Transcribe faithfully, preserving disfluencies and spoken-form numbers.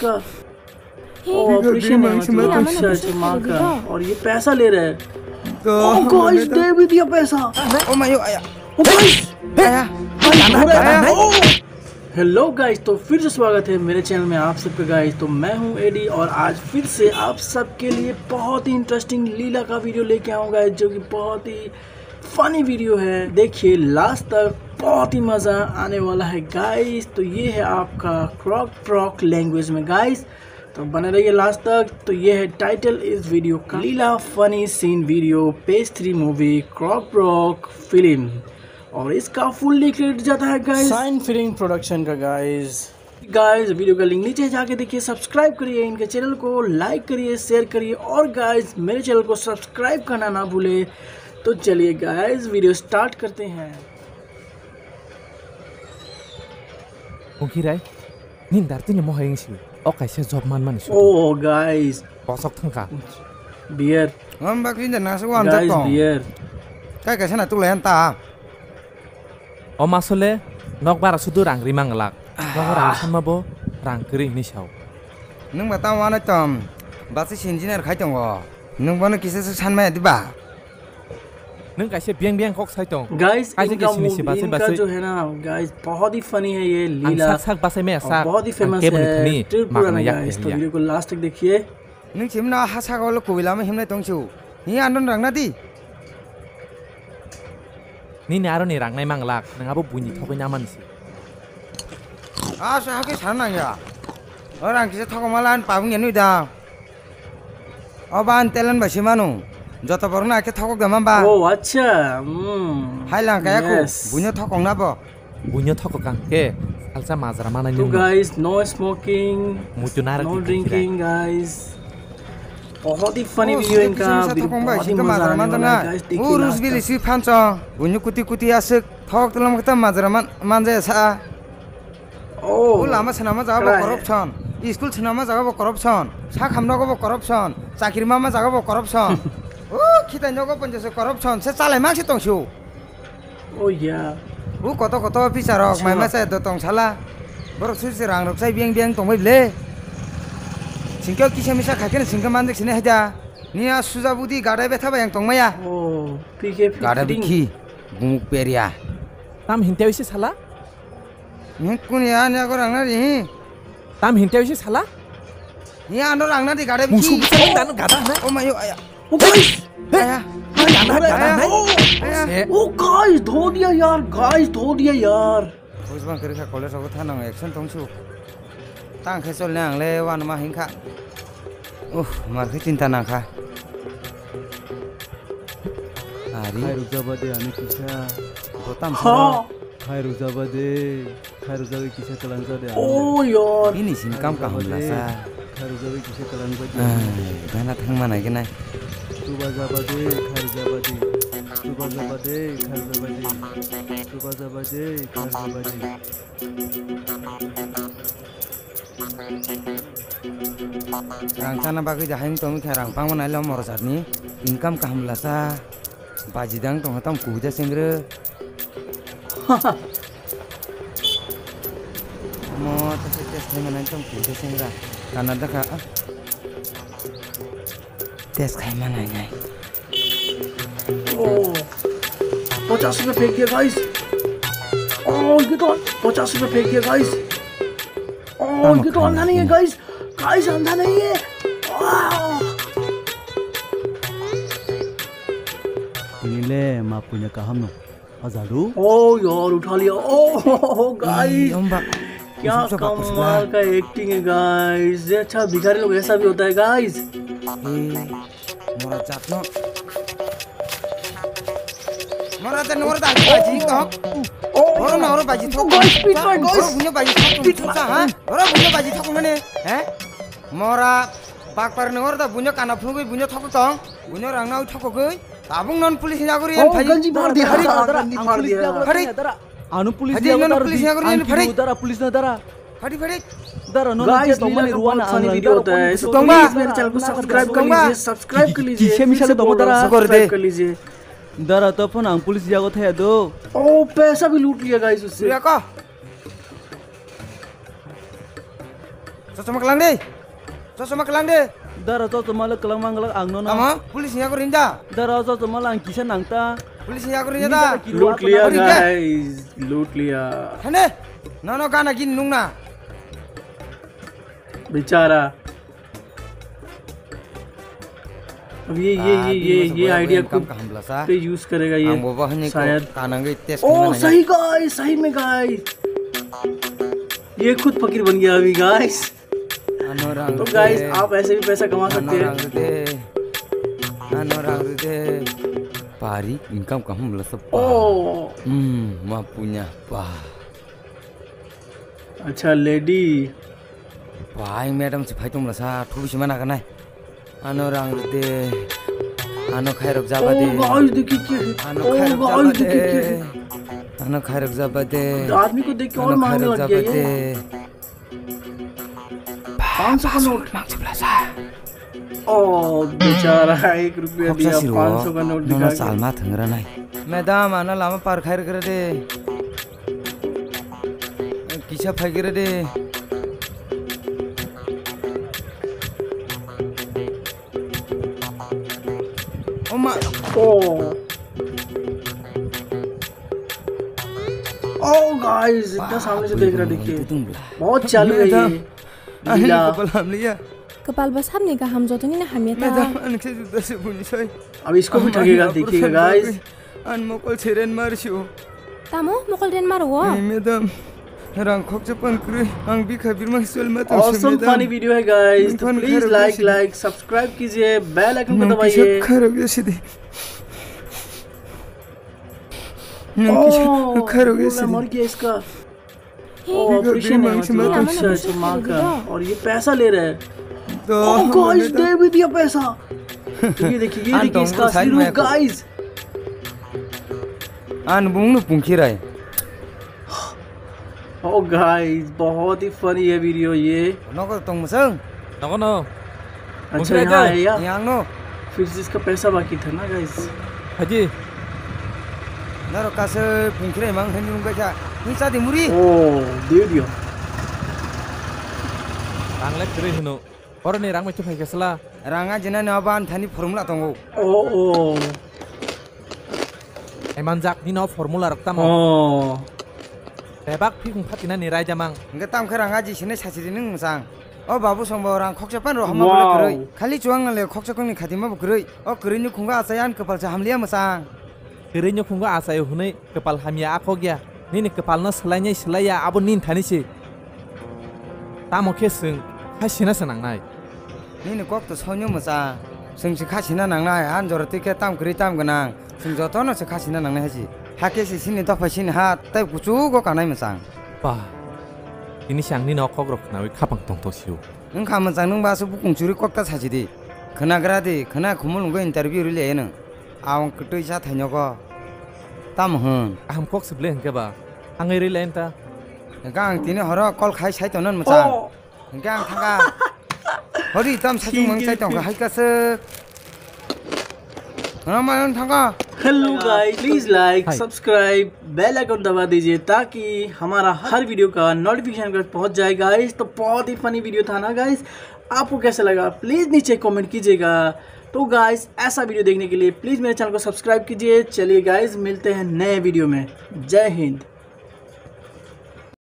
का। ओ, ऑपरेशन है, मतलब, अच्छा, अच्छा, माँ का। और ये पैसा ले रहा है। ओ, गाइस, दे भी दिया पैसा। ओ मायो, आया। ओ, गाइस। आया। आया। ओ। हेलो गाइस, तो फिर से स्वागत है मेरे चैनल में आप सबका गाइस। तो मैं हूं एडी और आज फिर से आप सबके लिए बहुत ही इंटरेस्टिंग लीला का वीडियो लेके आऊंगा, जो कि बहुत ही फनी वीडियो है। देखिए लास्ट तक, बहुत ही मज़ा आने वाला है गाइस। तो ये है आपका क्रॉक प्रॉक लैंग्वेज में गाइस, तो बने रहिए लास्ट तक। तो ये है टाइटल इस वीडियो का, Leela funny scene video, page three movie, क्रॉक प्रॉक फिल्म, और इसका फुल लिख जाता है गाइस साइन फिल्म प्रोडक्शन का गाइस। गाइस, वीडियो का लिंक नीचे जाके देखिए, सब्सक्राइब करिए इनके चैनल को, लाइक करिए, शेयर करिए, और गाइस, मेरे चैनल को सब्सक्राइब करना ना भूले। तो चलिए गाइस, वीडियो स्टार्ट करते हैं। Ungkhirai, nin dar tini mohai wngsi, o kaisa job manmani sudu. Oh guys, bosok thangkha. Beer. Hom bakri da nasa wan guys, tak tong. Beer. Kai kaisa na tulai anta. O masole nok bara sudu rang ri manglak. Nok rang sanma bo rang kwrwi hinwi sao. Nwng ba tamo wanai tom. Basi engineer khai tongo. Nwng bono kisa se sanmaya diba? Nwng kaisa biyang biyang kok sai tong. Guys, kaisa inkam, kisa ni se basai inka basai. Jo hai na, guys, bahut hi funny hai ye leela. Ang sak sak basai maya sak. Bahut hi famous hai Tripura mein, guys. To video ko last tak dekhiye. Nwng chimno ha saka ulo kubui lama himnai tongsu. Hi andon rang na di. Nini aroni rang nai manglak, nwng abo buini thogwi namani se. Asa hake sana nangya. O rang kisa thogma lan pabung ya nui da. O ban talent bai se manu. Joto borok no ake thogok da man ba. Oh, acha. Hmm. Hai lang kaya ko. Yes. Buino thokong na bo. Buino thokok ang khe salsa majra manai. Two guys, no smoking, muitu nara no drinking, guys. Bahut hi funny video inka, bahut hi maza aane wala hai, guys. Dekhiye last tak. Rus bili si phancho, buino kuti kuti aswk thok tolom kata majra man, manja sa. Oh, lama swnama jaga bo corruption, school swnama jaga bo corruption, sak hamna bo corruption, chakri mama jaga bo corruption. O khitai nogo ponchas corruption, se chalai mak se tongsu. Oh ya. Bu koto koto officer rok mai masa do tong sala. Borok sui se rang rok sai biang biang tong bai ble. Singkhe kisa misa khai khe singkhe mandik sini haida. Ni a suja budi gadai betha bai ang tong maya. Oh, P K P gadai bikhi gumuk peria. Tam hinte oi se sala? Ni kun ya ni ago rang na ri. Tam hinte oi se sala? Ni ano rang na di gadai bikhi. Musu bisa tano gada na. Oh mayo aya. Oh, guys! Aya. Aya, aya, aya. Oh, guys, dho diya yaar, guys, dho diya yaar. Bujbang kiri kha college ogo thanang action tongsu. Tang khe chol ne ang le wan ma hing kha. Uh, mar khe chinta nang kha. Ari. Hai rukjaba de ani kisa. Botam ha. Hai rukjaba de. Khairok jagwi kisa kwlangjak de. Oh yaar. Bini sin kam kaham lasa. Khairok jagwi kisa kwlangjak de. Gana thangma nai gana. Chuba jaba de, khairok jaba de. Chuba jaba de, khairok jaba de. Chuba jaba de, khairok jaba de. Rang chana bagwi de hayung tongwi kha rang bangma nai lo morjak ni. Income kaham lasa. Baji dang tong tam kuja sengre. Mo ta se test khai manai tong kuja sengra. Kana da kha. Test khai manai nai. Oh, पचास रुपए फेंक दिया guys. Oh, ये तो पचास रुपए फेंक दिया गाइस। Oh, ये तो अंधा नहीं है गाइस। गाइस, अंधा नहीं है। Wow। Nile ma punya kaham no. Azalu? Oh yaar, utha liya. Oh, guys. Ii, omba. क्या कमाल का एक्टिंग है गाइस। ये अच्छा, भिखारी लोग ऐसा भी होता है guys. Mora jatno. Mora te nora da baji ko. Oh, oro na oro baji thok. Guys, pit pai, guys. Oro bunyo baji thok. Pit pai, ha? Oro bunyo baji thok mane, ha? Mora bakpar nora da bunyo kana phunugui bunyo thok tong. Bunyo rang na thok gui. Tabung non police ni aguri en phai. Ganji phar diya. Hari, hari, hari. Anu police ni aguri en phai. Dara police na dara. Phadi phadi. Dara no. Guys, लीला का बहुत funny video होता है। So please मेरे चैनल को सब्सक्राइब कर लीजिए, सब्सक्राइब कर लीजिए। Kise misale domo dara. Subscribe कर लीजिए। Dara to phone ang police jago thaya do. Oh, पैसा भी लूट लिया गाइस उससे। Ko. Chosma kwlang de. Chosma kwlang de. Dara chosma le kwlang mang kwlang ang nono. Tamo? Police ni yago rinda. Dara chosma le ang kisa nang ta. Police ni yago rinda da. Loot liya guys, loot liya. Thane. Nono gana gin nungna. बेचारा। अब ये ये ये ये ये आइडिया खुद पे यूज़ करेगा ये शायद। ओ सही गाइस, सही में गाइस, ये खुद फकीर बन गया अभी गाइस। तो गाइस, आप ऐसे भी पैसा कमा सकते हैं। Pari income kaham bla sa pa. Oh. Hmm, ma punya pa. Acha lady. Bai madam se phai tong bla sa, thubi se mana kanai. Ano rang rite. Ano khairok jaba de. Oh guys, dekhi kya hai? Ano khairok jaba de. Ano khairok jaba de. आदमी को देख के और मांगने लग गया ये। पाँच सौ का नोट। Oh, बेचारा, एक रुपया दिया, पाँच सौ का नोट दिखा के। Salma thangra nai. Madam, ano lama par khair kare de. Kisa phai kare de. Oh ma. Oh. Oh guys, इतना सामने से देख रहा, देखिए। बहुत चालू है ये। Ani लीला। Kopal hamliya. Kopal ba sabni gaham, jotoni ni hamya ta. Madam, ani khe juda se buni sai. अब इसको भी ठगेगा, देखिएगा guys. An mokol seren marsiu. Tamo mokol den maro? Hey madam, rang khokcha pan kwrwi, ang bikha birma sol ma tong. Awesome, funny video है गाइस। तो please like, like, subscribe कीजिए, bell icon को दबाइए। Kharok ya sidi. Oh, kharok ya sidi। मर गया इसका। Oh, operation है, मतलब, अच्छा, अच्छा, माँ का। और ये पैसा ले रहा है। Oh गाइस, दे भी दिया पैसा। तो ये देखिए, ये देखिए इसका असली रूप guys. An bung no pungkhi rai. Oh guys, बहुत ही फनी है वीडियो ये। Nogo tong musang? Nogo no। अच्छा, यहाँ है यार। Yang no। फिर से इसका पैसा बाकी था ना guys. Haji। Naro kase pungkhi rai mang hani rung kaisa. Ni sa di muri। Oh, दे दिया। Rang le kwrwi hwno। Oro ni rang mai phai khe sala. Rang a jina ni aban thani formula tongo। Oh, oh। Ai manjak ni no formula rok tamo। Oh। Bebak phikung phatina ni raida mang। Hingke tam khe rang a ji sine sachiri nung musang। O babu song bo rang khoksa pan ro hama bole kwrwi। Khali chuang na le khoksa kong ni khatima bo kwrwi। O kwrwi ni khungo achai an kwpal cha hamliya musang। Kwrwi ni khungo achai hwnwi kwpal hamya a khok ya। Nini kwpal no swlainai swlaiya abo nini thani se। Tamo khe chwng kha sina se nangnai। Nini kok to soino mwchang, chwng se kha sina nangnai, han jora twi khe tam kwrwi tam gwnang, chwng jotono se kha sina nangnai hai se. Hakhe se chini dophai chini ha tei kuchugo kanai mwchang. Ba, tini se ang nini o kok rok khnaui khapang tong to sio. Nwng kha mwchang, nwng ba aswk bukung churi kok ta sachi di. Khwnagra di, khwna khumul wngwi interview rwliya nwng. Ang kwtwi cha thainogo. Tamo hwn? Kaham kok se ble hwnkhe ba. Ang ri line ta. Hwnkhe ang tini horo call khai sai tono mwchang. Oh. Hwnkhe ang thangkha. Hori tam sai tongmang sai tongkha hai kaswk. Hwnkhe ang thangkha. Hello guys, please like, subscribe, bell icon दबा दीजिए ताकि हमारा हर वीडियो का नोटिफिकेशन घर पहुंच जाए गाइस। तो बहुत ही फनी वीडियो था ना गाइस, आपको कैसा लगा प्लीज नीचे कमेंट कीजिएगा। तो गाइस, ऐसा वीडियो देखने के लिए प्लीज मेरे चैनल को सब्सक्राइब कीजिए। चलिए गाइस, मिलते हैं नए वीडियो में। जय हिंद।